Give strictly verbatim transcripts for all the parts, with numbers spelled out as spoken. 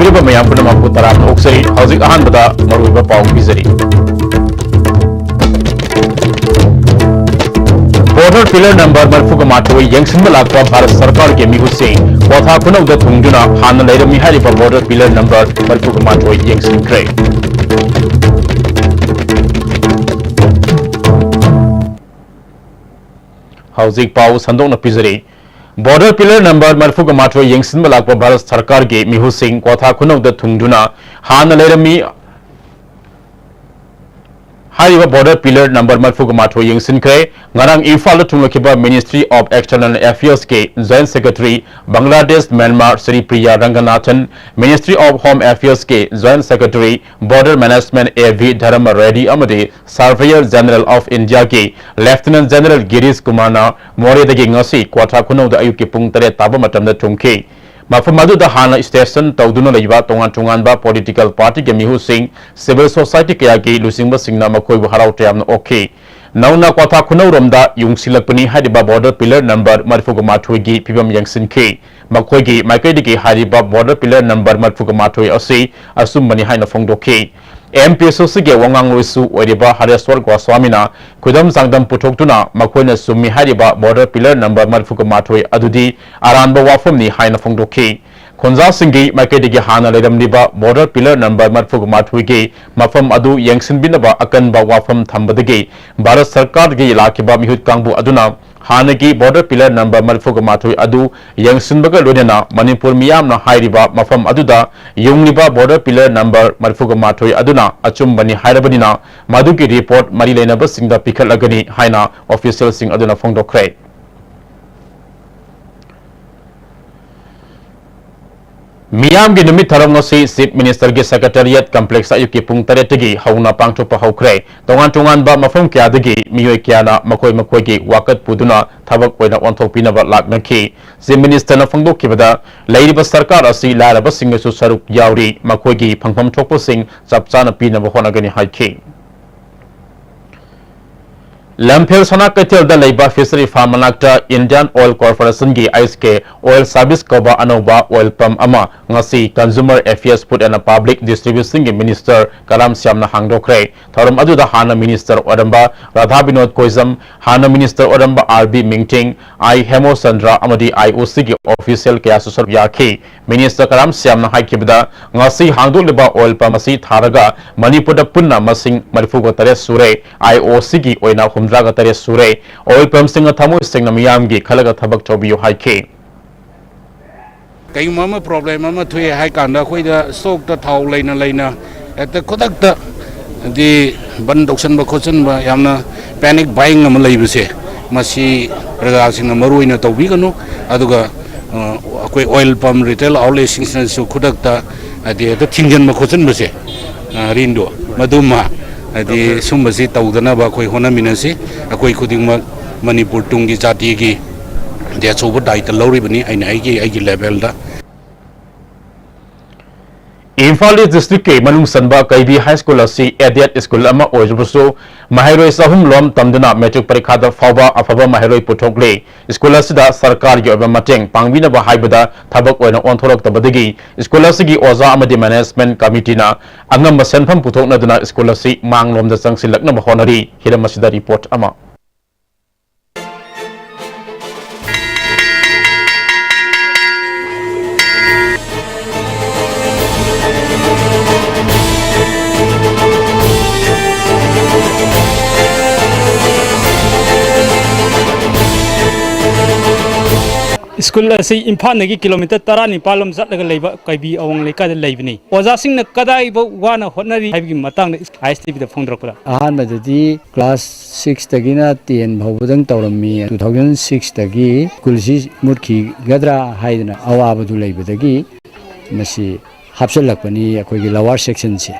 ꯄꯤꯔꯤꯕ ꯃꯌꯥꯝ ꯄꯨꯝꯅꯃꯛꯄꯨ ꯇꯔꯥꯝꯅ ꯑꯣꯛꯆꯔꯤ꯫ ꯍꯧꯖꯤꯛ ꯑꯍꯥꯟꯕꯗ ꯃꯔꯨꯑꯣꯏꯕ ꯄꯥꯎ ꯄꯤꯖꯔꯤ꯫ Border Pillar number ꯃꯔꯤꯐꯨꯒ ꯃꯥꯊꯣꯏ ꯌꯦꯡꯁꯤꯟꯕ ꯂꯥꯛꯄ ꯚꯥꯔꯠ ꯁꯔꯀꯥꯔꯒꯤ ꯃꯤꯍꯨꯠꯁꯤꯡ ꯀ꯭ꯋꯥꯊꯥ ꯈꯨꯅꯧꯗ ꯊꯨꯡꯗꯨꯅ ꯍꯥꯟꯅ ꯂꯩꯔꯝꯃꯤ ꯍꯥꯏꯔꯤꯕ Border Pillar number ꯃꯔꯤꯐꯨꯒ ꯃꯥꯊꯣꯏ ꯌꯦꯡꯁꯤꯟꯈ꯭ꯔꯦ꯫ ꯍꯧꯖꯤꯛ ꯄꯥꯎ ꯁꯟꯗꯣꯛꯅ ꯄꯤꯖꯔꯤ꯫ Border Pillar number ꯃꯔꯤꯐꯨꯒ ꯃꯥꯊꯣꯏ ꯌꯦꯡꯁꯤꯟꯕ ꯂꯥꯛꯄ ꯚꯥꯔꯠ ꯁꯔꯀꯥꯔꯒꯤ ꯃꯤꯍꯨꯠꯁꯤꯡ ꯀ꯭ꯋꯥꯊꯥ ꯈꯨꯅꯧꯗ ꯊꯨꯡꯗꯨꯅ ꯍꯥꯟꯅ ꯂꯩꯔꯝꯃꯤ ꯍꯥꯏꯔꯤꯕ Border Pillar number ꯃꯔꯤꯐꯨꯒ ꯃꯥꯊꯣꯏ ꯌꯦꯡꯁꯤꯟꯈ꯭ꯔꯦ꯫ ꯉꯔꯥꯡ ꯏꯝꯐꯥꯜꯗ ꯊꯨꯡꯂꯈꯤꯕ Ministry of External Affairs ꯀꯤ Joint Secretary Bangladesh Myanmar Sri Priya Ranganathan, Ministry of Home Affairs ꯀꯤ Joint Secretary Border Management A V Dharma Reddy ꯑꯃꯗꯤ Surveyor General of India ꯒꯤ Lieutenant General ꯒꯤꯔꯤꯁ ꯀꯨꯃꯥꯔꯅ ꯃꯣꯔꯦꯗꯒꯤ ꯉꯁꯤ ꯀ꯭ꯋꯥꯊꯥ ꯈꯨꯅꯧꯗ ꯑꯌꯨꯛꯀꯤ ꯄꯨꯡ ꯇꯔꯦꯠ ꯇꯥꯕ ꯃꯇꯝꯗ ꯊꯨꯡꯈꯤ꯫ ꯃꯐꯝ ꯑꯗꯨꯗ ꯍꯥꯟꯅ station ꯇꯧꯗꯨꯅ ꯂꯩꯕ ꯇꯣꯉꯥꯟ ꯇꯣꯉꯥꯟꯕ political party ꯒꯤ ꯃꯤꯍꯨꯠꯁꯤꯡ, civil society ꯀꯌꯥꯒꯤ ꯂꯨꯆꯤꯡꯕꯁꯤꯡꯅ ꯃꯈꯣꯏꯕꯨ ꯍꯔꯥꯎ ꯇꯌꯥꯝꯅ ꯑꯣꯛꯈꯤ꯫ ꯅꯧꯅ ꯀ꯭ꯋꯥꯊꯥ ꯈꯨꯅꯧꯔꯣꯝꯗ ꯌꯨꯡꯁꯤꯜꯂꯛꯄꯅꯤ ꯍꯥꯏꯔꯤꯕ Border Pillar number ꯃꯔꯤꯐꯨꯒ ꯃꯥꯊꯣꯏꯒꯤ ꯐꯤꯕꯝ ꯌꯦꯡꯁꯤꯟꯈꯤ꯫ ꯃꯈꯣꯏꯒꯤ ꯃꯥꯏꯀꯩꯗꯒꯤ ꯍꯥꯏꯔꯤꯕ Border Pillar number ꯃꯔꯤꯐꯨꯒ ꯃꯥꯊꯣꯏ ꯑꯁꯤ ꯑꯆꯨꯝꯕꯅꯤ ꯍꯥꯏꯅ ꯐꯣꯡꯗꯣꯛꯈꯤ꯫ ꯑꯦꯝ ꯄꯤ ꯑꯦꯁ ꯑꯣ ꯁꯤꯒꯤ ꯋꯥꯉꯥꯡꯂꯣꯏꯁꯨ ꯑꯣꯏꯔꯤꯕ ꯍꯔꯦꯁ꯭ꯋꯔ ꯒꯣꯁ꯭ꯋꯥꯃꯤꯅ ꯈꯨꯗꯝ ꯆꯥꯡꯗꯝ ꯄꯨꯊꯣꯛꯇꯨꯅ ꯃꯈꯣꯏꯅ ꯆꯨꯝꯃꯤ ꯍꯥꯏꯔꯤꯕ Border Pillar number ꯃꯔꯤꯐꯨꯒ ꯃꯥꯊꯣꯏ ꯑꯗꯨꯗꯤ ꯑꯔꯥꯟꯕ ꯋꯥꯐꯝꯅꯤ ꯍꯥꯏꯅ ꯐꯣꯡꯗꯣꯛꯈꯤ꯫ ꯈꯣꯟꯖꯥꯁꯤꯡꯒꯤ ꯃꯥꯏꯀꯩꯗꯒꯤ ꯍꯥꯟꯅ ꯂꯩꯔꯝꯂꯤꯕ Border Pillar number ꯃꯔꯤꯐꯨꯒ ꯃꯥꯊꯣꯏꯒꯤ ꯃꯐꯝ ꯑꯗꯨ ꯌꯦꯡꯁꯤꯟꯕꯤꯅꯕ ꯑꯀꯟꯕ ꯋꯥꯐꯝ ꯊꯝꯕꯗꯒꯤ ꯚꯥꯔꯠ ꯁꯔꯀꯥꯔꯒꯤ ꯂꯥꯛꯈꯤꯕ ꯃꯤꯍꯨꯠ ꯀꯥꯡꯕꯨ ꯑꯗꯨꯅ ꯍꯥꯟꯅꯒꯤ Border Pillar number ꯃꯔꯤꯐꯨꯒ ꯃꯥꯊꯣꯏ ꯑꯗꯨ ꯌꯦꯡꯁꯤꯟꯕꯒ ꯂꯣꯏꯅꯅ ꯃꯅꯤꯄꯨꯔ ꯃꯤꯌꯥꯝꯅ ꯍꯥꯏꯔꯤꯕ ꯃꯐꯝ ꯑꯗꯨꯗ ꯌꯨꯡꯂꯤꯕ Border Pillar number ꯃꯔꯤꯐꯨꯒ ꯃꯥꯊꯣꯏ ꯑꯗꯨꯅ ꯑꯆꯨꯝꯕꯅꯤ ꯍꯥꯏꯔꯕꯅꯤꯅ ꯃꯗꯨꯒꯤ report ꯃꯔꯤ ꯂꯩꯅꯕꯁꯤꯡꯗ ꯄꯤꯈꯠꯂꯒꯅꯤ ꯍꯥꯏꯅ officialꯁꯤꯡ ꯑꯗꯨꯅ ꯐꯣꯡꯗꯣꯛꯈ꯭ꯔꯦ꯫ ꯃꯤꯌꯥꯝꯒꯤ ꯅꯨꯃꯤꯠ ꯊꯧꯔꯝ ꯉꯁꯤ Chief Ministerꯒꯤ Secretariat Complex ꯑꯌꯨꯛꯀꯤ ꯄꯨꯡ ꯇꯔꯦꯠꯇꯒꯤ ꯍꯧꯅ ꯄꯥꯡꯊꯣꯛꯄ ꯍꯧꯈ꯭ꯔꯦ꯫ ꯇꯣꯉꯥꯟ ꯇꯣꯉꯥꯟꯕ ꯃꯐꯝ ꯀꯌꯥꯗꯒꯤ ꯃꯤꯑꯣꯏ ꯀꯌꯥꯅ ꯃꯈꯣꯏ ꯃꯈꯣꯏꯒꯤ ꯋꯥꯀꯠ ꯄꯨꯗꯨꯅ ꯊꯕꯛ ꯑꯣꯏꯅ ꯑꯣꯟꯊꯣꯛꯄꯤꯅꯕ ꯂꯥꯛꯅꯈꯤ꯫ Chief Ministerꯅ ꯐꯣꯡꯗꯣꯛꯈꯤꯕꯗ, ꯂꯩꯔꯤꯕ ꯁꯔꯀꯥꯔ ꯑꯁꯤ ꯂꯥꯏꯔꯕꯁꯤꯡꯒꯤꯁꯨ ꯁꯔꯨꯛ ꯌꯥꯎꯔꯤ, ꯃꯈꯣꯏꯒꯤ ꯐꯪꯐꯝ ꯊꯣꯛꯄꯁꯤꯡ ꯆꯞ ꯆꯥꯅ ꯄꯤꯅꯕ ꯍꯣꯠꯅꯒꯅꯤ ꯍꯥꯏꯈꯤ꯫ ꯂꯝꯐꯦꯜ ꯁꯅꯥ ꯀꯩꯊꯦꯜꯗ ꯂꯩꯕ ꯐꯤꯁꯔꯤ ꯐꯥꯔꯝ ꯃꯅꯥꯛꯇ ꯏꯟꯗꯤꯌꯥꯟ ꯑꯣꯏꯜ ꯀꯣꯔꯄꯣꯔꯦꯁꯟꯒꯤ I S K oil service ꯀꯧꯕ ꯑꯅꯧꯕ ꯑꯣꯏꯜ ꯄꯝ ꯑꯃ ꯉꯁꯤ consumer affairs, food and public ꯗꯤꯁꯇ꯭ꯔꯤꯕ꯭ꯌꯨꯁꯟꯒꯤ ꯃꯤꯅꯤꯁꯇꯔ ꯀꯔꯥꯝ ꯁ꯭ꯌꯥꯝꯅ ꯍꯥꯡꯗꯣꯛꯈ꯭ꯔꯦ꯫ ꯊꯧꯔꯝ ꯑꯗꯨꯗ ꯍꯥꯟꯅ ꯃꯤꯅꯤꯁꯇꯔ ꯑꯣꯏꯔꯝꯕ ꯔꯥꯙꯥ ꯕꯤꯅꯣꯗ ꯀꯣꯏꯖꯝ, ꯍꯥꯟꯅ ꯃꯤꯅꯤꯁꯇꯔ ꯑꯣꯏꯔꯝꯕ ꯑꯥꯔ ꯕꯤ ꯃꯤꯡꯇꯤꯡ, ꯑꯥꯏ ꯍꯦꯃꯣꯆꯟꯗ꯭ꯔ ꯑꯃꯗꯤ ꯑꯥꯏ ꯑꯣ ꯁꯤꯒꯤ ꯑꯣꯐꯤꯁꯤꯌꯦꯜ ꯀꯌꯥꯁꯨ ꯁꯔꯨꯛ ꯌꯥꯈꯤ꯫ ꯃꯤꯅꯤꯁꯇꯔ ꯀꯔꯥꯝ ꯁ꯭ꯌꯥꯝꯅ ꯍꯥꯏꯈꯤꯕꯗ, ꯉꯁꯤ ꯍꯥꯡꯗꯣꯛꯂꯤꯕ ꯑꯣꯏꯜ ꯄꯝ ꯑꯁꯤ ꯊꯥꯔꯒ ꯃꯅꯤꯄꯨꯔꯗ ꯄꯨꯟꯅ ꯃꯁꯤꯡ ꯃꯔꯤꯐꯨꯒ ꯇꯔꯦꯠ ꯁꯨꯔꯦ꯫ ꯑꯥꯏ ꯑꯣ ꯁꯤꯒꯤ ꯑꯣꯏꯅ ꯍꯨꯝꯗ꯭ꯔꯥꯒ ꯇꯔꯦꯠ ꯁꯨꯔꯦ꯫ ꯑꯣꯏꯜ ꯄꯝꯁꯤꯡꯅ ꯊꯃꯣꯏ ꯁꯦꯡꯅ ꯃꯤꯌꯥꯝꯒꯤ ꯈꯜꯂꯒ ꯊꯕꯛ ꯇꯧꯕꯤꯌꯨ ꯍꯥꯏꯈꯤ꯫ ꯀꯩꯒꯨꯝꯕ ꯑꯃ ꯄ꯭ꯔꯣꯕ꯭ꯂꯦꯝ ꯑꯃ ꯊꯣꯛꯑꯦ ꯍꯥꯏ ꯀꯥꯟꯗ, ꯑꯩꯈꯣꯏꯗ ꯁ꯭ꯇꯣꯛꯇ ꯊꯥꯎ ꯂꯩꯅ ꯂꯩꯅ ꯍꯦꯛꯇ ꯈꯨꯗꯛꯇ ꯍꯥꯏꯗꯤ ꯕꯟ ꯇꯧꯁꯟꯕ ꯈꯣꯠꯆꯟꯕ, ꯌꯥꯝꯅ ꯄꯦꯅꯤꯛ ꯕꯥꯏꯌꯤꯡ ꯑꯃ ꯂꯩꯕꯁꯦ, ꯃꯁꯤ ꯄ꯭ꯔꯖꯥꯁꯤꯡꯅ ꯃꯔꯨ ꯑꯣꯏꯅ ꯇꯧꯕꯤꯒꯅꯨ꯫ ꯑꯗꯨꯒ, ꯑ, ꯑꯩꯈꯣꯏ ꯑꯣꯏꯜ ꯄꯝ ꯔꯤꯇꯦꯜ ꯑꯥꯎꯠꯂꯦꯠꯁꯤꯡꯁꯤꯅꯁꯨ ꯈꯨꯗꯛꯇ ꯍꯥꯏꯗꯤ ꯍꯦꯛꯇ ꯊꯤꯡꯖꯤꯟꯕ ꯈꯣꯠꯆꯤꯟꯕꯁꯦ, ꯑ, ꯔꯤꯟꯗꯣ, ꯃꯗꯨꯃ ꯍꯥꯏꯗꯤ ꯁꯨꯝꯕꯁꯤ ꯇꯧꯗꯅꯕ ꯑꯩꯈꯣꯏ ꯍꯣꯠꯅꯃꯤꯟꯅꯁꯤ꯫ ꯑꯩꯈꯣꯏ ꯈꯨꯗꯤꯡꯃꯛ ꯃꯅꯤꯄꯨꯔ ꯇꯨꯡꯒꯤ ꯖꯥꯇꯤꯒꯤ ꯍꯥꯏꯗꯤ ꯑꯆꯧꯕ ꯗꯥꯏꯇ ꯂꯧꯔꯤꯕꯅꯤ, ꯑꯩꯅ ꯑꯩꯒꯤ, ꯑꯩꯒꯤ ꯂꯦꯚꯦꯜꯗ꯫ ꯏꯝꯐꯥꯜ ꯏꯁ ꯗꯤꯁꯇ꯭ꯔꯤꯛꯀꯤ ꯃꯅꯨꯡ ꯆꯟꯕ ꯀꯩꯕꯤ ꯍꯥꯏ ꯁ꯭ꯀꯨꯜ ꯑꯁꯤ ꯑꯦꯗꯦꯗ ꯁ꯭ꯀꯨꯜ ꯑꯃ ꯑꯣꯏꯔꯕꯁꯨ, ꯃꯍꯩꯔꯣꯏ ꯆꯍꯨꯝ ꯂꯣꯝ ꯇꯝꯗꯨꯅ ꯃꯦꯇ꯭ꯔꯤꯛ ꯄꯔꯤꯈꯥꯗ ꯐꯥꯎꯕ ꯑꯐꯕ ꯃꯍꯩꯔꯣꯏ ꯄꯨꯊꯣꯛꯂꯤ꯫ ꯁ꯭ꯀꯨꯜ ꯑꯁꯤꯗ ꯁꯔꯀꯥꯔꯒꯤ ꯑꯣꯏꯕ ꯃꯇꯦꯡ ꯄꯥꯡꯕꯤꯅꯕ ꯍꯥꯏꯕꯗ ꯊꯕꯛ ꯑꯣꯏꯅ ꯑꯣꯟꯊꯣꯔꯛꯇꯕꯗꯒꯤ ꯁ꯭ꯀꯨꯜ ꯑꯁꯤꯒꯤ ꯑꯣꯖꯥ ꯑꯃꯗꯤ ꯃꯦꯅꯦꯖꯃꯦꯟꯠ ꯀꯃꯤꯇꯤꯅ ꯑꯉꯝꯕ ꯁꯦꯟꯐꯝ ꯄꯨꯊꯣꯛꯅꯗꯨꯅ ꯁ꯭ꯀꯨꯜ ꯑꯁꯤ ꯃꯥꯡꯂꯣꯝꯗ ꯆꯪꯁꯤꯜꯂꯛꯅꯕ ꯍꯣꯠꯅꯔꯤ꯫ ꯍꯤꯔꯝ ꯑꯁꯤꯗ ꯔꯤꯄꯣꯔꯠ ꯑꯃ꯫ ꯁ꯭ꯀꯨꯜ ꯑꯁꯤ ꯏꯝꯐꯥꯜꯗꯒꯤ ꯀꯤꯂꯣꯃꯤꯇꯔ ꯇꯔꯥꯅꯤꯄꯥꯜ ꯂꯣꯝ ꯆꯠꯂꯒ ꯂꯩꯕ ꯀꯩꯕꯤ ꯑꯋꯥꯡ ꯂꯩꯀꯥꯏꯗ ꯂꯩꯕꯅꯤ꯫ ꯑꯣꯖꯥꯁꯤꯡꯅ ꯀꯗꯥꯏꯐꯥꯎ ꯋꯥꯅ ꯍꯣꯠꯅꯔꯤ ꯍꯥꯏꯕꯒꯤ ꯃꯇꯥꯡꯗ ꯑꯥꯏ ꯑꯦꯁ ꯇꯤ ꯚꯤꯗ ꯐꯣꯡꯗꯣꯔꯛꯄꯗ, ꯑꯍꯥꯟꯕꯗꯗꯤ ꯀ꯭ꯂꯥꯁ ꯁꯤꯛꯁꯇꯒꯤꯅ ꯇꯦꯟ ꯐꯥꯎꯕꯗꯪ ꯇꯧꯔꯝꯃꯤ꯫ ꯇꯨ ꯊꯥꯎꯖꯟ ꯁꯤꯛꯁꯇꯒꯤ ꯁ꯭ꯀꯨꯜꯁꯤ ꯃꯨꯠꯈꯤꯒꯗ꯭ꯔꯥ ꯍꯥꯏꯗꯅ ꯑꯋꯥꯕꯗꯨ ꯂꯩꯕꯗꯒꯤ ꯃꯁꯤ ꯍꯥꯞꯆꯤꯜꯂꯛꯄꯅꯤ ꯑꯩꯈꯣꯏꯒꯤ ꯂꯋꯥꯔ ꯁꯦꯛꯁꯟꯁꯦ꯫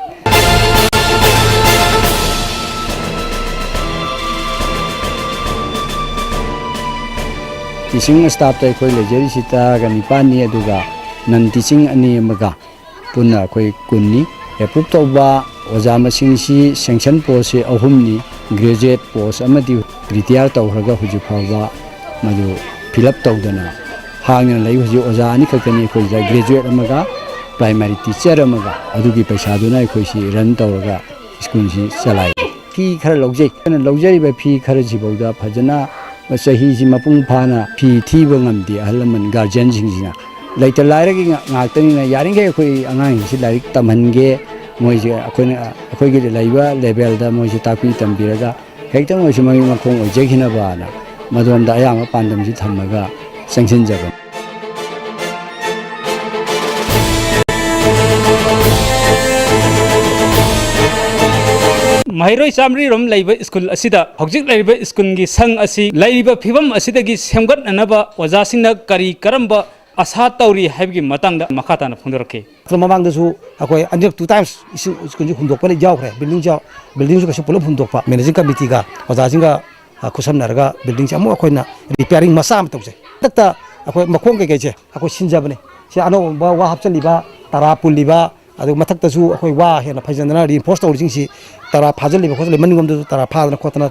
ꯇꯤꯆꯤꯡ ꯁ꯭ꯇꯥꯐꯇ ꯑꯩꯈꯣꯏ ꯂꯩꯖꯔꯤꯁꯤ ꯇꯔꯥꯒ ꯅꯤꯄꯥꯟꯅꯤ, ꯑꯗꯨꯒ ꯅꯟ ꯇꯤꯆꯤꯡ ꯑꯅꯤ ꯑꯃꯒ ꯄꯨꯟꯅ ꯑꯩꯈꯣꯏ ꯀꯨꯟꯅꯤ꯫ ꯑꯦꯄ꯭ꯔꯨꯞ ꯇꯧꯕ ꯑꯣꯖꯥ ꯃꯁꯤꯡꯁꯤ ꯁꯦꯡꯁꯟ ꯄꯣꯁꯁꯤ ꯑꯍꯨꯝꯅꯤ꯫ ꯒ꯭ꯔꯦꯖꯨꯑꯦꯠ ꯄꯣꯁ ꯑꯃꯗꯤ ꯔꯤꯇꯤꯌꯥꯔ ꯇꯧꯈ꯭ꯔꯒ ꯍꯧꯖꯤꯛ ꯐꯥꯎꯕ ꯃꯗꯨ ꯐꯤꯜ ꯑꯞ ꯇꯧꯗꯅ ꯍꯥꯡꯗꯅ ꯂꯩ꯫ ꯍꯧꯖꯤꯛ ꯑꯣꯖꯥ ꯑꯅꯤꯈꯛꯇꯅꯤ ꯑꯩꯈꯣꯏꯗ, ꯒ꯭ꯔꯦꯖꯨꯑꯦꯠ ꯑꯃꯒ ꯄ꯭ꯔꯥꯏꯃꯥꯔꯤ ꯇꯤꯆꯔ ꯑꯃꯒ꯫ ꯑꯗꯨꯒꯤ ꯄꯩꯁꯥꯗꯨꯅ ꯑꯩꯈꯣꯏꯁꯤ ꯔꯟ ꯇꯧꯔꯒ ꯁ꯭ꯀꯨꯜꯁꯤ ꯆꯂꯥꯏꯔꯤ꯫ ꯐꯤ ꯈꯔ ꯂꯧꯖꯩ꯫ ꯑꯩꯅ ꯂꯧꯖꯔꯤꯕ ꯐꯤ ꯈꯔꯁꯤꯐꯥꯎꯗ ꯐꯖꯅ ꯆꯍꯤꯁꯤ ꯃꯄꯨꯡ ꯐꯥꯅ ꯐꯤ ꯊꯤꯕ ꯉꯝꯗꯦ꯫ ꯑꯍꯜ ꯂꯃꯟ ꯒꯥꯔꯖꯤꯌꯟꯁꯤꯡꯁꯤꯅ ꯂꯩꯇ ꯂꯥꯏꯔꯒꯤ ꯉꯥ-, ꯉꯥꯛꯇꯅꯤꯅ, ꯌꯥꯔꯤꯈꯩ ꯑꯩꯈꯣꯏ ꯑꯉꯥꯡꯁꯤꯡꯁꯤ ꯂꯥꯏꯔꯤꯛ ꯇꯝꯍꯟꯒꯦ꯫ ꯃꯣꯏꯁꯦ ꯑꯩꯈꯣꯏꯅ, ꯑꯩꯈꯣꯏꯒꯤ ꯂꯩꯕ ꯂꯦꯚꯦꯜꯗ ꯃꯣꯏꯁꯦ ꯇꯥꯛꯄꯤ ꯇꯝꯕꯤꯔꯒ ꯍꯦꯛꯇꯪ ꯑꯣꯏꯁꯨ ꯃꯃꯤꯠ ꯃꯈꯣꯡ ꯑꯣꯏꯖꯈꯤꯅꯕꯅ ꯃꯗꯣꯝꯗ ꯑꯌꯥꯝꯕ ꯄꯥꯟꯗꯝꯁꯤ ꯊꯝꯃꯒ ꯆꯪꯁꯤꯟꯖꯕꯅꯤ꯫ ꯃꯍꯩꯔꯣꯏ ꯆꯥꯃꯔꯤ ꯔꯣꯝ ꯂꯩꯕ ꯁ꯭ꯀꯨꯜ ꯑꯁꯤꯗ ꯍꯧꯖꯤꯛ ꯂꯩꯔꯤꯕ ꯁ꯭ꯀꯨꯜꯒꯤ ꯁꯪ ꯑꯁꯤ ꯂꯩꯔꯤꯕ ꯐꯤꯕꯝ ꯑꯁꯤꯗꯒꯤ ꯁꯦꯝꯒꯠꯅꯅꯕ ꯑꯣꯖꯥꯁꯤꯡꯅ ꯀꯔꯤ ꯀꯔꯝꯕ ꯑꯁꯥ ꯇꯧꯔꯤ ꯍꯥꯏꯕꯒꯤ ꯃꯇꯥꯡꯗ ꯃꯈꯥ ꯇꯥꯅ ꯐꯣꯡꯗꯣꯔꯛꯈꯤ꯫ ꯑꯗꯣ ꯃꯃꯥꯡꯗꯁꯨ ꯑꯩꯈꯣꯏ ꯑꯅꯤꯔꯛ, two times ꯁ꯭ꯀꯨꯜꯁꯦ ꯍꯨꯟꯗꯣꯛꯄ ꯌꯥꯎꯈ꯭ꯔꯦ꯫ ꯕꯤꯜꯗꯤꯡꯁꯦ, ꯕꯤꯜꯗꯤꯡꯁꯨ ꯀꯩꯁꯨ ꯄꯨꯂꯞ ꯍꯨꯟꯗꯣꯛꯄ, ꯃꯦꯅꯦꯖꯤꯡ ꯀꯃꯤꯇꯤꯒ ꯑꯣꯖꯥꯁꯤꯡꯒ, ꯑ, ꯈꯨꯠꯁꯝꯅꯔꯒ ꯕꯤꯜꯗꯤꯡꯁꯦ ꯑꯃꯨꯛ ꯑꯩꯈꯣꯏꯅ ꯔꯤꯄꯤꯌꯥꯔꯤꯡ ꯃꯆꯥ ꯑꯃ ꯇꯧꯖꯩ꯫ ꯍꯟꯗꯛꯇ ꯑꯩꯈꯣꯏ ꯃꯈꯣꯡ ꯀꯩꯀꯩꯁꯦ ꯑꯩꯈꯣꯏ ꯁꯤꯟꯖꯕꯅꯦ꯫ ꯁꯤ ꯑꯅꯧꯕ ꯋꯥ ꯍꯥꯞꯆꯤꯜꯂꯤꯕ, ꯇꯔꯥ ꯄꯨꯜꯂꯤꯕ, ꯑꯗꯨ ꯃꯊꯛꯇꯁꯨ ꯑꯩꯈꯣꯏ ꯋꯥ ꯍꯦꯟꯅ ꯐꯩꯖꯟꯗꯅ ꯔꯤꯏꯟꯐꯣꯔꯁ ꯇꯧꯔꯤꯁꯤꯡꯁꯤ, ꯇꯔꯥ ꯐꯥꯖꯤꯜꯂꯤꯕ ꯈꯣꯠꯆꯤꯜꯂꯤꯕ ꯃꯅꯤꯡꯂꯣꯝꯗꯁꯨ ꯇꯔꯥ ꯐꯥꯗꯅ ꯈꯣꯠꯇꯅ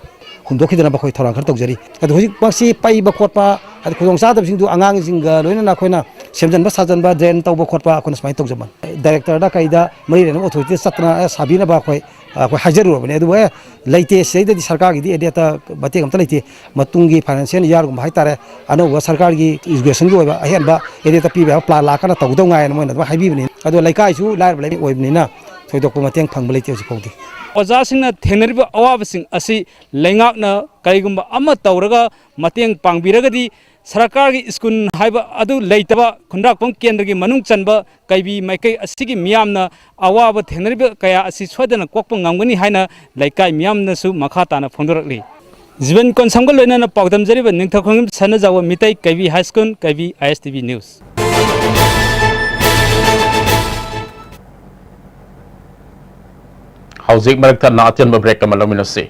ꯍꯨꯟꯗꯣꯛꯈꯤꯗꯅꯕ ꯑꯩꯈꯣꯏ ꯊꯧꯔꯥꯡ ꯈꯔ ꯇꯧꯖꯔꯤ꯫ ꯑꯗꯨ ꯍꯧꯖꯤꯛꯃꯛꯁꯤ ꯄꯩꯕ ꯈꯣꯠꯄ, ꯑꯗꯩ ꯈꯨꯗꯣꯡꯆꯥꯗꯕꯁꯤꯡꯗꯨ ꯑꯉꯥꯡꯁꯤꯡꯒ ꯂꯣꯏꯅꯅ ꯑꯩꯈꯣꯏꯅ ꯁꯦꯝꯖꯤꯟꯕ ꯁꯥꯖꯤꯟꯕ, ꯗ꯭ꯔꯦꯟ ꯇꯧꯕ ꯈꯣꯠꯄ ꯑꯩꯈꯣꯏꯅ ꯁꯨꯃꯥꯏꯅ ꯇꯧꯖꯕꯅꯤ꯫ ꯗꯥꯏꯔꯦꯛꯇꯔꯗ ꯀꯩꯗ ꯃꯔꯤ ꯂꯩꯅꯕ ꯑꯣꯊꯣꯔꯤꯇꯤꯗ ꯆꯠꯇꯅ, ꯑꯦ, ꯁꯥꯕꯤꯅꯕ ꯑꯩꯈꯣꯏ, ꯑꯩꯈꯣꯏ ꯍꯥꯏꯖꯔꯨꯔꯕꯅꯤ꯫ ꯑꯗꯨꯕꯨ, ꯑꯦ, ꯂꯩꯇꯦ, ꯁꯤꯗꯩꯗꯗꯤ ꯁꯔꯀꯥꯔꯒꯤꯗꯤ ꯑꯦꯗꯤꯌꯥꯇ ꯃꯇꯦꯡ ꯑꯝꯇ ꯂꯩꯇꯦ꯫ ꯃꯇꯨꯡꯒꯤ ꯐꯥꯏꯅꯥꯟꯁꯤꯌꯦꯜ ꯏꯌꯥꯔꯒꯨꯝꯕ ꯍꯥꯏꯇꯥꯔꯦ, ꯑꯅꯧꯕ ꯁꯔꯀꯥꯔꯒꯤ ꯏꯖꯨꯀꯦꯁꯟꯒꯤ ꯑꯣꯏꯕ ꯑꯍꯦꯟꯕ ꯑꯦꯗꯤꯌꯥꯇ ꯄꯤꯕ ꯌꯥꯕ ꯄ꯭ꯂꯥꯟ ꯂꯥꯛꯀꯥꯟꯗ ꯇꯧꯗꯧ ꯉꯥꯏꯅ ꯃꯣꯏꯅ ꯑꯗꯨꯝ ꯍꯥꯏꯕꯤꯕꯅꯤ꯫ ꯑꯗꯣ ꯂꯩꯀꯥꯏꯁꯨ ꯂꯥꯏꯔꯕ ꯂꯩꯀꯥꯏ ꯑꯣꯏꯕꯅꯤꯅ ꯊꯣꯏꯗꯣꯛꯄ ꯃꯇꯦꯡ ꯐꯪꯕ ꯂꯩꯇꯦ ꯍꯧꯖꯤꯛ ꯐꯥꯎꯗꯤ꯫ ꯑꯣꯖꯥꯁꯤꯡꯅ ꯊꯦꯡꯅꯔꯤꯕ ꯑꯋꯥꯕꯁꯤꯡ ꯑꯁꯤ ꯂꯩꯉꯥꯛꯅ ꯀꯔꯤꯒꯨꯝꯕ ꯑꯃ ꯇꯧꯔꯒ ꯃꯇꯦꯡ ꯄꯥꯡꯕꯤꯔꯒꯗꯤ ꯁꯔꯀꯥꯔꯒꯤ ꯁ꯭ꯀꯨꯜ ꯍꯥꯏꯕ ꯑꯗꯨ ꯂꯩꯇꯕ ꯈꯨꯟꯗ꯭ꯔꯥꯛꯄꯝ ꯀꯦꯟꯗ꯭ꯔꯒꯤ ꯃꯅꯨꯡ ꯆꯟꯕ ꯀꯩꯕꯤ ꯃꯥꯏꯀꯩ ꯑꯁꯤꯒꯤ ꯃꯤꯌꯥꯝꯅ ꯑꯋꯥꯕ ꯊꯦꯡꯅꯔꯤꯕ ꯀꯌꯥ ꯑꯁꯤ ꯁꯣꯏꯗꯅ ꯀꯣꯛꯄ ꯉꯝꯒꯅꯤ ꯍꯥꯏꯅ ꯂꯩꯀꯥꯏ ꯃꯤꯌꯥꯝꯅꯁꯨ ꯃꯈꯥ ꯇꯥꯅ ꯐꯣꯡꯗꯣꯔꯛꯂꯤ꯫ ꯖꯤꯕꯟ ꯀꯣꯟꯁꯝꯒ ꯂꯣꯏꯅꯅ ꯄꯥꯎꯗꯝꯖꯔꯤꯕ ꯅꯤꯡꯊꯧꯈꯣꯡꯕꯝ ꯁꯅꯥꯖꯥꯎꯕ, ꯃꯤꯇꯩ ꯀꯩꯕꯤ ꯍꯥꯏ ꯁ꯭ꯀꯨꯜ, ꯀꯩꯕꯤ, ꯑꯥꯏ ꯑꯦꯁ ꯇꯤ ꯚꯤ ꯅ꯭ꯌꯨꯁ꯫ ꯍꯧꯖꯤꯛ ꯃꯔꯛ ꯊꯠꯅ ꯑꯇꯦꯟꯕ ꯕ꯭ꯔꯦꯛ ꯑꯃ ꯂꯧꯃꯤꯟꯅꯁꯤ꯫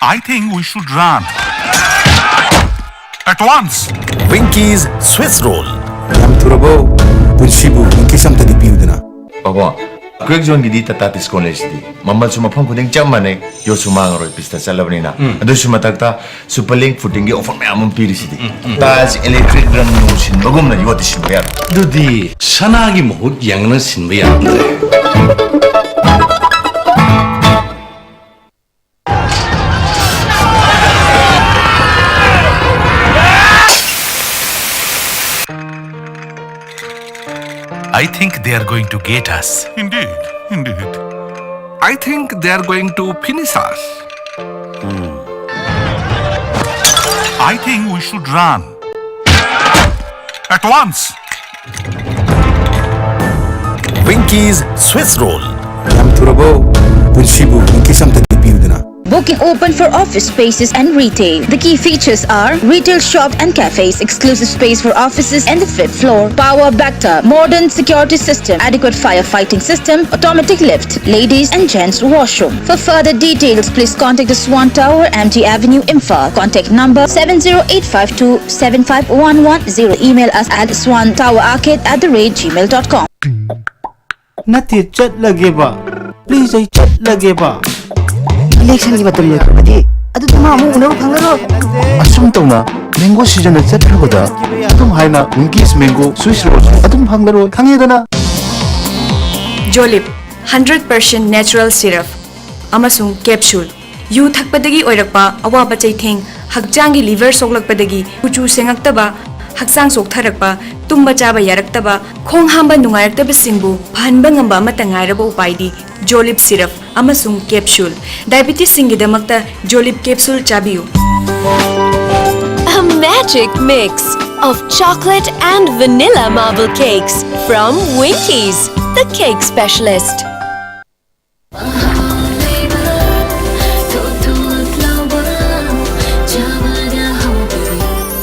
I think we should run. At once. Winky's Swiss Roll. ꯌꯥꯝ ꯊꯨꯔꯕꯣ? ꯄꯨꯟꯁꯤꯕꯨ ꯋꯤꯡꯀꯤꯁ ꯑꯝꯇꯗꯤ ꯄꯤꯌꯨꯗꯅ꯫ ꯄꯥꯕꯣ, ꯀ꯭ꯔꯦꯛ ꯖꯣꯟꯒꯤꯗꯤ ꯇꯥꯇꯥ ꯗꯤꯁꯀꯥꯎꯟ ꯂꯩꯁꯤꯗꯤ꯫ ꯃꯃꯜꯁꯨ ꯃꯐꯝ ꯈꯨꯗꯤꯡ ꯆꯞ ꯃꯥꯟꯅꯩ, ꯌꯣꯠꯁꯨ ꯃꯥꯡꯉꯔꯣꯏ, ꯄꯤꯁꯇ ꯆꯠꯂꯕꯅꯤꯅ꯫ ꯑꯗꯨꯁꯨ ꯃꯊꯛꯇ ꯁꯨꯄꯔ ꯂꯤꯡ ꯐꯨꯇꯤꯡꯒꯤ ꯑꯣꯐꯔ ꯃꯌꯥꯝ ꯑꯃ ꯄꯤꯔꯤꯁꯤꯗꯤ꯫ ꯇꯥꯏꯜꯁ, ꯏꯂꯦꯛꯇ꯭ꯔꯤꯛ, ꯔꯪ ꯅꯨꯡ ꯁꯤꯟꯕꯒꯨꯝꯅ ꯌꯣꯠꯇꯤ ꯁꯤꯟꯕ ꯌꯥꯗꯦ꯫ ꯑꯗꯨꯗꯤ ꯁꯅꯥꯒꯤ ꯃꯍꯨꯠ ꯌꯥꯡꯅ ꯁꯤꯟꯕ ꯌꯥꯗ꯭ꯔꯦ꯫ I think they are going to get us. Indeed, indeed. I think they are going to finish us. I think we should run. At once. Winky's Swiss Roll. ꯌꯥꯝ ꯊꯨꯔꯕꯣ? ꯄꯨꯟꯁꯤꯕꯨ Winky's ꯑꯝꯇ ꯄꯤꯕꯤꯌꯨꯗꯅ꯫ Booking open for office spaces and retail. The key features are retail shops and cafes, exclusive space for offices and the fifth floor, power backup, modern security system, adequate firefighting system, automatic lift, ladies and gents washroom. For further details, please contact the Swan Tower, M T Avenue, Imphal. Contact number seven zero eight five two seven five one one zero. Email us at swan tower arcade at the rate gmail dot com. ꯅꯠꯇꯦ, ꯆꯠꯂꯒꯦꯕ꯫ Please, ꯑꯩ ꯆꯠꯂꯒꯦꯕ꯫ ꯏꯂꯦꯛꯁꯟꯒꯤ ꯃꯇꯝ ꯂꯣꯏꯈ꯭ꯔꯕꯗꯤ ꯑꯗꯨꯗꯤ ꯃꯥ ꯑꯃꯨꯛ ꯎꯅꯕ ꯐꯪꯉꯔꯣꯏ꯫ ꯑꯁꯨꯝ ꯇꯧꯅ ꯃꯦꯡꯒꯣ ꯁꯤꯖꯟꯗ ꯆꯠꯈ꯭ꯔꯕꯗ ꯑꯗꯨꯝ ꯍꯥꯏꯅ ꯋꯤꯡꯀꯤꯁ ꯃꯦꯡꯒꯣ ꯁ꯭ꯋꯤꯁ ꯔꯣꯜꯁ ꯑꯗꯨꯝ ꯐꯪꯂꯔꯣꯏ, ꯈꯪꯉꯦꯗꯅ? ꯖꯣꯂꯤꯞ ꯍꯟꯗ꯭ꯔꯦꯠ ꯄꯥꯔꯁꯦꯟ ꯅꯦꯆꯔꯦꯜ ꯁꯤꯔꯞ ꯑꯃꯁꯨꯡ ꯀꯦꯞꯁꯨꯜ꯫ ꯌꯨ ꯊꯛꯄꯗꯒꯤ ꯑꯣꯏꯔꯛꯄ ꯑꯋꯥꯕ ꯆꯩꯊꯦꯡ, ꯍꯛꯆꯥꯡꯒꯤ ꯂꯤꯚꯔ ꯁꯣꯛꯂꯛꯄꯗꯒꯤ ꯀꯨꯆꯨ ꯁꯦꯡꯉꯛꯇꯕ, ꯍꯛꯆꯥꯡ ꯆꯣꯛꯊꯔꯛꯄ, ꯇꯨꯝꯕ ꯆꯥꯕ ꯌꯥꯔꯛꯇꯕ, ꯈꯣꯡ ꯍꯥꯝꯕ ꯅꯨꯡꯉꯥꯏꯔꯛꯇꯕꯁꯤꯡꯕꯨ ꯐꯍꯟꯕ ꯉꯝꯕ ꯑꯃꯠꯇ ꯉꯥꯏꯔꯕ ꯎꯄꯥꯏꯗꯤ ꯖꯣꯂꯤꯞ ꯁꯤꯔꯞ ꯑꯃꯁꯨꯡ ꯀꯦꯞꯁꯨꯜ꯫ ꯗꯥꯏꯕꯤꯇꯤꯁꯁꯤꯡꯒꯤꯗꯃꯛꯇ ꯖꯣꯂꯤꯞ ꯀꯦꯞꯁꯨꯜ ꯆꯥꯕꯤꯌꯨ꯫ A magic mix of chocolate and vanilla marble cakes from Winkies, the cake specialist.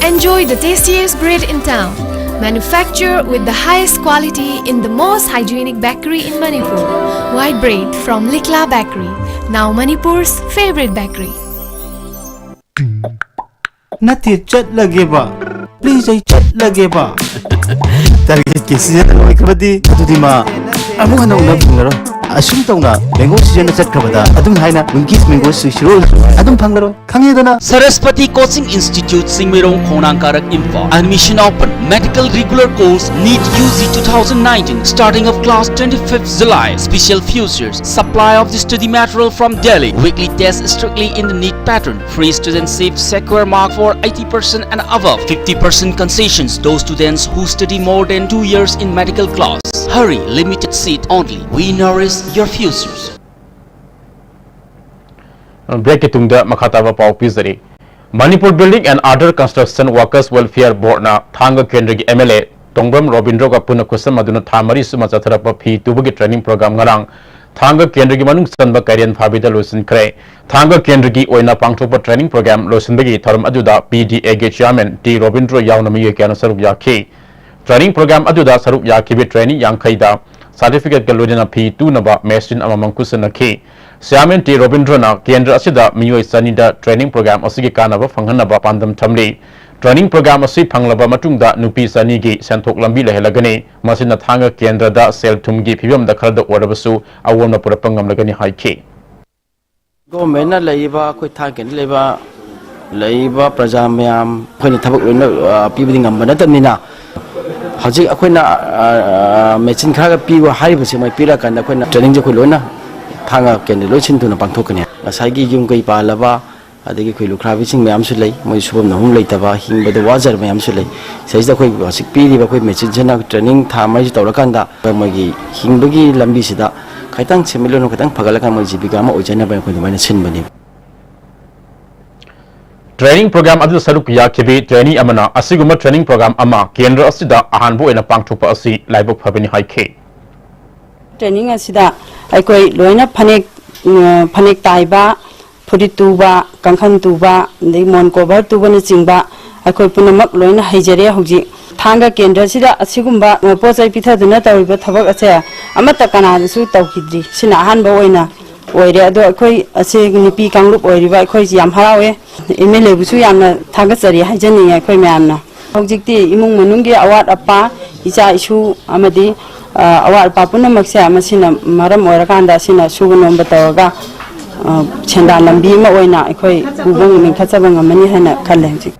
Enjoy the tastiest bread in town. Manufactured with the highest quality in the most hygienic bakery in Manipur. White bread from Likla Bakery, now Manipur's favorite bakery. ꯅꯠꯇꯦ, ꯆꯠꯂꯒꯦꯕ꯫ Please, ꯑꯩ ꯆꯠꯂꯒꯦꯕ꯫ ꯇꯥꯔꯒꯦꯠꯀꯤ season ꯂꯣꯏꯈ꯭ꯔꯕꯗꯤ ꯑꯗꯨꯗꯤ ꯃꯥ ꯑꯃꯨꯛ ꯍꯟꯅ ꯎꯅꯕ ꯐꯪꯂꯔꯣꯏ꯫ ꯑꯁꯨꯝ ꯇꯧꯅ mango ꯁꯤꯖꯟꯅ ꯆꯠꯈ꯭ꯔꯕꯗ ꯑꯗꯨꯝ ꯍꯥꯏꯅ ꯋꯤꯡꯀꯤꯁ ꯃꯦꯡꯒꯣ ꯁꯤꯔꯣꯜ ꯑꯗꯨꯝ ꯐꯪꯂꯔꯣꯏ꯫ ꯈꯪꯉꯦꯗꯅ? Saraswati Coaching Institute, ꯆꯤꯡꯃꯩꯔꯣꯡ, ꯈꯣꯡꯅꯥꯡ ꯀꯥꯔꯛ, Imphal. Admission open. Medical regular course, NEET U G two thousand nineteen, starting of class twenty-fifth July. Special features, supply of the study material from Delhi. Weekly test strictly in the NEET pattern. Free students save secure mark for eighty percent and above. Fifty percent concessions, those students who study more than two years in medical class. Hurry, limited seat only. We nourish your futures. Break ꯀꯤ ꯇꯨꯡꯗ ꯃꯈꯥ ꯇꯥꯕ ꯄꯥꯎ ꯄꯤꯖꯔꯤ꯫ Manipur Building and Other Construction Workers Welfare Board ꯅ ꯊꯥꯡꯒ ꯀꯦꯟꯗ꯭ꯔꯒꯤ M L A ꯇꯣꯡꯕ꯭ꯔꯝ ꯔꯣꯕꯤꯟꯗ꯭ꯔꯣꯒ ꯄꯨꯟꯅ ꯈꯨꯠꯁꯝꯅꯗꯨꯅ ꯊꯥ ꯃꯔꯤ ꯁꯨꯃ ꯆꯠꯊꯔꯛꯄ ꯐꯤ ꯇꯨꯕꯒꯤ training program ꯉꯔꯥꯡ ꯊꯥꯡꯒ ꯀꯦꯟꯗ꯭ꯔꯒꯤ ꯃꯅꯨꯡ ꯆꯟꯕ ꯀꯩꯔꯦꯟ ꯐꯥꯕꯤꯗ ꯂꯣꯏꯁꯤꯟꯈ꯭ꯔꯦ꯫ ꯊꯥꯡꯒ ꯀꯦꯟꯗ꯭ꯔꯒꯤ ꯑꯣꯏꯅ ꯄꯥꯡꯊꯣꯛꯄ training program ꯂꯣꯏꯁꯤꯟꯕꯒꯤ ꯊꯧꯔꯝ ꯑꯗꯨꯗ P D A ꯒꯤ chairman T ꯔꯣꯕꯤꯟꯗ꯭ꯔꯣ ꯌꯥꯎꯅ ꯃꯤꯑꯣꯏ ꯀꯌꯥꯅ ꯁꯔꯨꯛ ꯌꯥꯈꯤ꯫ Training program ꯑꯗꯨꯗ ꯁꯔꯨꯛ ꯌꯥꯈꯤꯕ trainee ꯌꯥꯡꯈꯩꯗ certificate ꯀ ꯂꯣꯏꯅꯅ ꯐꯤ ꯇꯨꯅꯕ machine ꯑꯃꯃꯝ ꯈꯨꯠꯁꯤꯟꯅꯈꯤ꯫ Chairman T ꯔꯣꯕꯤꯟꯗ꯭ꯔꯣꯅ ꯀꯦꯟꯗ꯭ꯔ ꯑꯁꯤꯗ ꯃꯤꯑꯣꯏ ꯆꯅꯤꯗ training program ꯑꯁꯤꯒꯤ ꯀꯥꯟꯅꯕ ꯐꯪꯍꯟꯅꯕ ꯄꯥꯟꯗꯝ ꯊꯝꯂꯤ꯫ Training program ꯑꯁꯤ ꯐꯪꯂꯕ ꯃꯇꯨꯡꯗ ꯅꯨꯄꯤ ꯆꯅꯤꯒꯤ ꯁꯦꯟꯊꯣꯛ ꯂꯝꯕꯤ ꯂꯩꯍꯜꯂꯒꯅꯤ꯫ ꯃꯁꯤꯅ ꯊꯥꯡꯒ ꯀꯦꯟꯗ꯭ꯔꯗ ꯁꯦꯜ ꯊꯨꯝꯒꯤ ꯐꯤꯕꯝꯗ ꯈꯔꯗ ꯑꯣꯏꯔꯕꯁꯨ ꯑꯑꯣꯟꯕ ꯄꯨꯔꯛꯄ ꯉꯝꯂꯒꯅꯤ ꯍꯥꯏꯈꯤ꯫ Government ꯅ ꯂꯩꯔꯤꯕ, ꯑꯩꯈꯣꯏ ꯊꯥꯡꯒ ꯀꯦꯟꯗ꯭ꯔꯗ ꯂꯩꯕ, ꯂꯩꯔꯤꯕ ꯄ꯭ꯔꯖꯥ ꯃꯌꯥꯝ ꯑꯩꯈꯣꯏꯅ ꯊꯕꯛ ꯂꯣꯏꯅ, ꯑ, ꯄꯤꯕꯗꯤ ꯉꯝꯕ ꯅꯠꯇꯕꯅꯤꯅ, ꯍꯧꯖꯤꯛ ꯑꯩꯈꯣꯏꯅ, ꯑ, ꯑ, machine ꯈꯔꯒ ꯄꯤꯌꯨ ꯍꯥꯏꯔꯤꯕꯁꯤ ꯃꯣꯏ ꯄꯤꯔꯛꯑꯀꯥꯟꯗ ꯑꯩꯈꯣꯏꯅ training ꯁꯦ ꯑꯩꯈꯣꯏ ꯂꯣꯏꯅ ꯊꯥꯡꯒ ꯀꯦꯟꯗ꯭ꯔ ꯂꯣꯏ ꯁꯤꯟ ꯊꯨꯡꯅ ꯄꯥꯡꯊꯣꯛꯀꯅꯤ꯫ ꯉꯁꯥꯏꯒꯤ ꯌꯨꯝ ꯀꯩ ꯄꯥꯜꯂꯕ, ꯑꯗꯒꯤ ꯑꯩꯈꯣꯏ ꯂꯨꯈ꯭ꯔꯥꯕꯤꯁꯤꯡ ꯃꯌꯥꯝꯁꯨ ꯂꯩ, ꯃꯣꯏ ꯁꯨꯐꯝ ꯅꯣꯝꯐꯝ ꯂꯩꯇꯕ, ꯍꯤꯡꯕꯗ ꯋꯥꯖꯔꯕ ꯃꯌꯥꯝꯁꯨ ꯂꯩ꯫ ꯁꯤꯗꯩꯁꯤꯗ ꯑꯩꯈꯣꯏ ꯍꯧꯖꯤꯛ ꯄꯤꯔꯤꯕ ꯑꯩꯈꯣꯏ machine ꯁꯤꯅ training ꯊꯥ ꯃꯔꯤꯁꯤ ꯇꯧꯔꯀꯥꯟꯗ ꯃꯣꯏꯒꯤ ꯍꯤꯡꯕꯒꯤ ꯂꯝꯕꯤꯁꯤꯗ ꯈꯤꯇꯪ ꯁꯦꯟꯃꯤꯠꯂꯣꯟ ꯈꯤꯇꯪ ꯐꯒꯠꯂꯀꯥꯟꯗ ꯃꯣꯏ ꯖꯤꯕꯤꯀꯥ ꯑꯃ ꯑꯣꯏꯖꯅꯕ ꯑꯩꯈꯣꯏ ꯑꯗꯨꯃꯥꯏꯅ ꯁꯤꯟꯕꯅꯤ꯫ Training program ꯑꯗꯨꯗ ꯁꯔꯨꯛ ꯌꯥꯈꯤꯕꯤ trainee ꯑꯃꯅ ꯑꯁꯤꯒꯨꯝꯕ training program ꯑꯃ ꯀꯦꯟꯗ꯭ꯔ ꯑꯁꯤꯗ ꯑꯍꯥꯟꯕ ꯑꯣꯏꯅ ꯄꯥꯡꯊꯣꯛꯄ ꯑꯁꯤ ꯂꯥꯏꯕꯛ ꯐꯕꯅꯤ ꯍꯥꯏꯈꯤ꯫ Training ꯑꯁꯤꯗ ꯑꯩꯈꯣꯏ ꯂꯣꯏꯅ ꯐꯅꯦꯛ, ꯎꯝ, ꯐꯅꯦꯛ ꯇꯥꯏꯕ, ꯐꯨꯔꯤꯠ ꯇꯨꯕ, ꯀꯥꯡꯈꯟ ꯇꯨꯕ, ꯑꯗꯩ ꯃꯣꯟ cover ꯇꯨꯕꯅꯆꯤꯡꯕ ꯑꯩꯈꯣꯏ ꯄꯨꯝꯅꯃꯛ ꯂꯣꯏꯅ ꯍꯩꯖꯔꯦ꯫ ꯍꯧꯖꯤꯛ ꯊꯥꯡꯒ ꯀꯦꯟꯗ꯭ꯔꯁꯤꯗ ꯑꯁꯤꯒꯨꯝꯕ, ꯑ, ꯄꯣꯠ ꯆꯩ ꯄꯤꯊꯗꯨꯅ ꯇꯧꯔꯤꯕ ꯊꯕꯛ ꯑꯁꯦ ꯑꯃꯠꯇ ꯀꯅꯥꯗꯁꯨ ꯇꯧꯈꯤꯗ꯭ꯔꯤ꯫ ꯁꯤꯅ ꯑꯍꯥꯟꯕ ꯑꯣꯏꯅ ꯑꯣꯏꯔꯦ꯫ ꯑꯗꯣ ꯑꯩꯈꯣꯏ ꯑꯁꯤ ꯅꯨꯄꯤ ꯀꯥꯡꯂꯨꯞ ꯑꯣꯏꯔꯤꯕ ꯑꯩꯈꯣꯏꯁꯤ ꯌꯥꯝ ꯍꯔꯥꯎꯋꯦ꯫ M L A ꯕꯨꯁꯨ ꯌꯥꯝꯅ ꯊꯥꯒꯠꯆꯔꯤ ꯍꯥꯏꯖꯅꯤꯡꯉꯤ ꯑꯩꯈꯣꯏ ꯃꯌꯥꯝꯅ꯫ ꯍꯧꯖꯤꯛꯇꯤ ꯏꯃꯨꯡ ꯃꯅꯨꯡꯒꯤ ꯑꯋꯥꯠ ꯑꯄꯥ, ꯏꯆꯥ ꯏꯁꯨ ꯑꯃꯗꯤ ꯑ, ꯑꯋꯥꯠ ꯑꯄꯥ ꯄꯨꯝꯅꯃꯛꯁꯦ ꯃꯁꯤꯅ ꯃꯔꯝ ꯑꯣꯏꯔꯀꯥꯟꯗ ꯑꯁꯤꯅ ꯁꯨꯕ ꯅꯣꯝꯕ ꯇꯧꯔꯒ, ꯑ, ꯁꯦꯟꯗꯥꯟ ꯂꯝꯕꯤ ꯑꯃ ꯑꯣꯏꯅ ꯑꯩꯈꯣꯏ ꯄꯨꯕ ꯂꯤꯡꯈꯠꯆꯕ ꯉꯝꯃꯅꯤ ꯍꯥꯏꯅ ꯈꯜꯂꯦ ꯍꯧꯖꯤꯛ꯫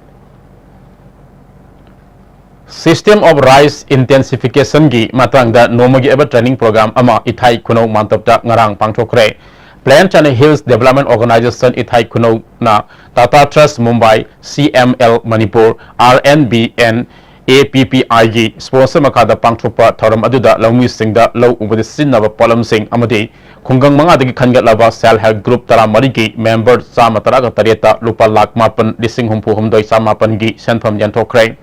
System of Rice Intensification ꯒꯤ ꯃꯇꯥꯡꯗ ꯅꯣꯡꯃꯒꯤ ꯑꯣꯏꯕ training program ꯑꯃ ꯏꯊꯥꯏ ꯈꯨꯅꯧ ꯃꯥꯟꯇꯞꯇ ꯉꯔꯥꯡ ꯄꯥꯡꯊꯣꯛꯈ꯭ꯔꯦ꯫ Plant and Hills Development Organization ꯏꯊꯥꯏ ꯈꯨꯅꯧꯅ Tata Trust Mumbai, C M L Manipur, R N B and A P P I ꯒꯤ sponsor ꯃꯈꯥꯗ ꯄꯥꯡꯊꯣꯛꯄ ꯊꯧꯔꯝ ꯑꯗꯨꯗ ꯂꯧꯃꯤꯁꯤꯡꯗ ꯂꯧ ꯎꯕꯗ ꯁꯤꯖꯤꯟꯅꯕ ꯄꯣꯠꯂꯝꯁꯤꯡ ꯑꯃꯗꯤ ꯈꯨꯡꯒꯪ ꯃꯉꯥꯗꯒꯤ ꯈꯟꯒꯠꯂꯕ Self Help Group ꯇꯔꯥꯃꯔꯤꯒꯤ member ꯆꯥꯝꯃ ꯇꯔꯥꯒ ꯇꯔꯦꯠꯇ ꯂꯨꯄꯥ ꯂꯥꯈ ꯃꯥꯄꯟ ꯂꯤꯁꯤꯡ ꯍꯨꯝꯐꯨ ꯍꯨꯝꯗꯣꯏ ꯆꯥꯃꯥꯄꯟꯒꯤ ꯁꯦꯟꯐꯝ ꯌꯦꯟꯊꯣꯛꯈ꯭ꯔꯦ꯫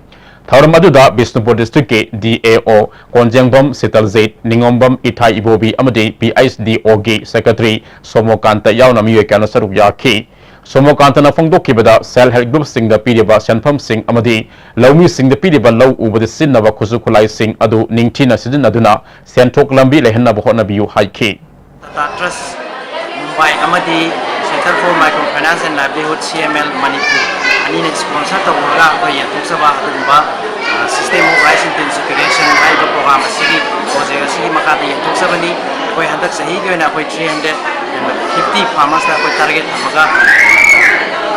ꯊꯧꯔꯝ ꯑꯗꯨꯗ ꯕꯤꯁꯅꯨꯄꯨꯔ district ꯀꯤ D A O ꯀꯣꯟꯖꯦꯡꯕꯝ ꯁꯤꯇꯜꯖꯤꯠ, ꯅꯤꯉꯣꯝꯕꯝ ꯏꯊꯥꯏ ꯏꯕꯣꯕꯤ ꯑꯃꯗꯤ P H D O ꯒꯤ secretary ꯁꯣꯃꯣꯀꯥꯟꯇ ꯌꯥꯎꯅ ꯃꯤꯑꯣꯏ ꯀꯌꯥꯅ ꯁꯔꯨꯛ ꯌꯥꯈꯤ꯫ ꯁꯣꯃꯣꯀꯥꯟꯇꯅ ꯐꯣꯡꯗꯣꯛꯈꯤꯕꯗ, Self Help Group ꯁꯤꯡꯗ ꯄꯤꯔꯤꯕ ꯁꯦꯟꯐꯝꯁꯤꯡ ꯑꯃꯗꯤ ꯂꯧꯃꯤꯁꯤꯡꯗ ꯄꯤꯔꯤꯕ ꯂꯧ ꯎꯕꯗ ꯁꯤꯖꯤꯟꯅꯕ ꯈꯨꯠꯁꯨ ꯈꯨꯠꯂꯥꯏꯁꯤꯡ ꯑꯗꯨ ꯅꯤꯡꯊꯤꯅ ꯁꯤꯖꯤꯟꯅꯗꯨꯅ ꯁꯦꯟꯊꯣꯛ ꯂꯝꯕꯤ ꯂꯩꯍꯟꯅꯕ ꯍꯣꯠꯅꯕꯤꯌꯨ ꯍꯥꯏꯈꯤ꯫ Tata Trust Mumbai ꯑꯃꯗꯤ Center for Microfinance and Livelihood, C M L Manipur, ꯑꯅꯤꯅ sponsor ꯇꯧꯔꯒ ꯑꯩꯈꯣꯏ ꯌꯦꯟꯊꯣꯛꯆꯕ ꯑꯗꯨꯒꯨꯝꯕ, ꯑ, System of Rice Intensification ꯍꯥꯏꯔꯤꯕ program ꯑꯁꯤꯒꯤ, project ꯑꯁꯤꯒꯤ ꯃꯈꯥꯗ ꯌꯦꯟꯊꯣꯛꯆꯕꯅꯤ꯫ ꯑꯩꯈꯣꯏ ꯍꯟꯗꯛ ꯆꯍꯤꯒꯤ ꯑꯣꯏꯅ ꯑꯩꯈꯣꯏ three hundred fifty farmers ꯇ ꯑꯩꯈꯣꯏ target ꯊꯝꯃꯒ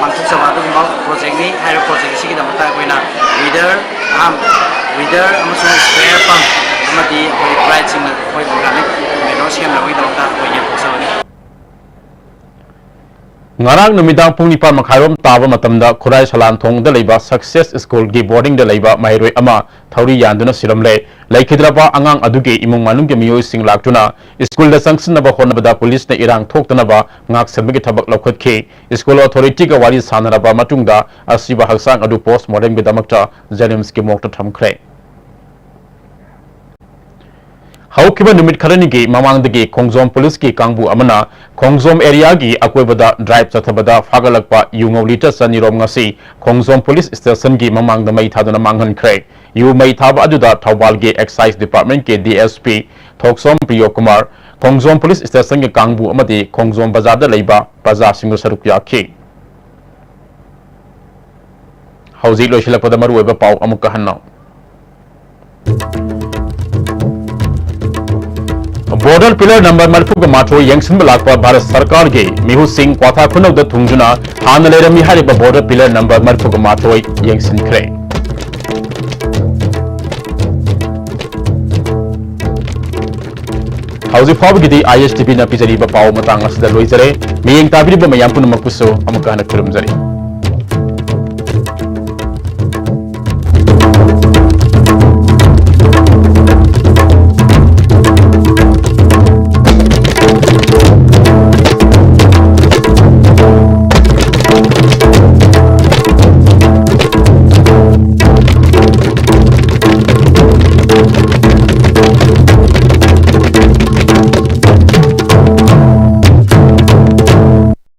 ꯄꯥꯡꯊꯣꯛꯆꯕ ꯑꯗꯨꯒꯨꯝꯕ project ꯅꯤ꯫ ꯍꯥꯏꯔꯤꯕ project ꯑꯁꯤꯒꯤꯗꯃꯛꯇ ꯑꯩꯈꯣꯏꯅ weeder, farm, weeder ꯑꯃꯁꯨꯡ sprayer pump ꯑꯃꯗꯤ ꯑꯩꯈꯣꯏ bright ꯁꯤꯡꯅ ꯑꯩꯈꯣꯏ organic manure ꯁꯦꯝꯅꯕꯒꯤꯗꯃꯛꯇ ꯑꯩꯈꯣꯏ ꯌꯦꯟꯊꯣꯛꯆꯕꯅꯤ꯫ ꯉꯔꯥꯡ ꯅꯨꯃꯤꯗꯥꯡ ꯄꯨꯡ ꯅꯤꯄꯥꯟ ꯃꯈꯥꯏꯔꯣꯝ ꯇꯥꯕ ꯃꯇꯝꯗ ꯈꯨꯔꯥꯏ ꯁꯂꯥꯟꯊꯣꯡꯗ ꯂꯩꯕ Success School ꯒꯤ boarding ꯗ ꯂꯩꯕ ꯃꯍꯩꯔꯣꯏ ꯑꯃ ꯊꯧꯔꯤ ꯌꯥꯟꯗꯨꯅ ꯁꯤꯔꯝꯂꯦ꯫ ꯂꯩꯈꯤꯗ꯭ꯔꯕ ꯑꯉꯥꯡ ꯑꯗꯨꯒꯤ ꯏꯃꯨꯡ ꯃꯅꯨꯡꯒꯤ ꯃꯤꯑꯣꯏꯁꯤꯡ ꯂꯥꯛꯇꯨꯅ school ꯗ ꯆꯪꯁꯤꯟꯅꯕ ꯍꯣꯠꯅꯕꯗ police ꯅ ꯏꯔꯥꯡ ꯊꯣꯛꯇꯅꯕ ꯉꯥꯛꯁꯦꯟꯕꯒꯤ ꯊꯕꯛ ꯂꯧꯈꯠꯈꯤ꯫ School authority ꯒ ꯋꯥꯔꯤ ꯁꯥꯟꯅꯔꯕ ꯃꯇꯨꯡꯗ ꯑꯁꯤꯕ ꯍꯛꯆꯥꯡ ꯑꯗꯨ post mortem ꯒꯤꯗꯃꯛꯇ JNIMS ꯀꯤ morgue ꯇ ꯊꯝꯈ꯭ꯔꯦ꯫ ꯍꯧꯈꯤꯕ ꯅꯨꯃꯤꯠ ꯈꯔꯅꯤꯒꯤ ꯃꯃꯥꯡꯗꯒꯤ ꯈꯣꯡꯖꯣꯝ police ꯀꯤ ꯀꯥꯡꯕꯨ ꯑꯃꯅ ꯈꯣꯡꯖꯣꯝ area ꯒꯤ ꯑꯀꯣꯏꯕꯗ drive ꯆꯠꯊꯕꯗ ꯐꯥꯒꯠꯂꯛꯄ ꯌꯨ ꯉꯧ litre ꯆꯅꯤꯔꯣꯝ ꯉꯁꯤ ꯈꯣꯡꯖꯣꯝ police station ꯒꯤ ꯃꯃꯥꯡꯗ ꯃꯩ ꯊꯥꯗꯨꯅ ꯃꯥꯡꯍꯟꯈ꯭ꯔꯦ꯫ ꯌꯨ ꯃꯩ ꯊꯥꯕ ꯑꯗꯨꯗ ꯊꯧꯕꯥꯜꯒꯤ Excise Department ꯀꯤ D S P ꯊꯣꯛꯁꯣꯝ ꯄ꯭ꯔꯤꯌꯣ ꯀꯨꯃꯥꯔ, ꯈꯣꯡꯖꯣꯝ police station ꯒꯤ ꯀꯥꯡꯕꯨ ꯑꯃꯗꯤ ꯈꯣꯡꯖꯣꯝ ꯕꯖꯥꯔꯗ ꯂꯩꯕ ꯄ꯭ꯔꯖꯥꯁꯤꯡꯁꯨ ꯁꯔꯨꯛ ꯌꯥꯈꯤ꯫ ꯍꯧꯖꯤꯛ ꯂꯣꯏꯁꯤꯜꯂꯛꯄꯗ ꯃꯔꯨꯑꯣꯏꯕ ꯄꯥꯎ ꯑꯃꯨꯛꯀ ꯍꯟꯅ꯫ Border pillar number ꯃꯔꯤꯐꯨꯒ ꯃꯥꯊꯣꯏ ꯌꯦꯡꯁꯤꯟꯕ ꯂꯥꯛꯄ ꯚꯥꯔꯠ ꯁꯔꯀꯥꯔꯒꯤ ꯃꯤꯍꯨꯠꯁꯤꯡ ꯀ꯭ꯋꯥꯊꯥ ꯈꯨꯅꯧꯗ ꯊꯨꯡꯗꯨꯅ ꯍꯥꯟꯅ ꯂꯩꯔꯝꯃꯤ ꯍꯥꯏꯔꯤꯕ border pillar number ꯃꯔꯤꯐꯨꯒ ꯃꯥꯊꯣꯏ ꯌꯦꯡꯁꯤꯟꯈ꯭ꯔꯦ꯫ ꯍꯧꯖꯤꯛ ꯐꯥꯎꯕꯒꯤꯗꯤ ISTVꯅ ꯄꯤꯖꯔꯤꯕ ꯄꯥꯎ ꯃꯇꯥꯡ ꯑꯁꯤꯗ ꯂꯣꯏꯖꯔꯦ꯫ ꯃꯤꯠꯌꯦꯡ ꯇꯥꯕꯤꯔꯤꯕ ꯃꯌꯥꯝ ꯄꯨꯝꯅꯃꯛꯄꯨꯁꯨ ꯑꯃꯨꯛꯀ ꯍꯟꯅ ꯈꯨꯔꯨꯝꯖꯔꯤ꯫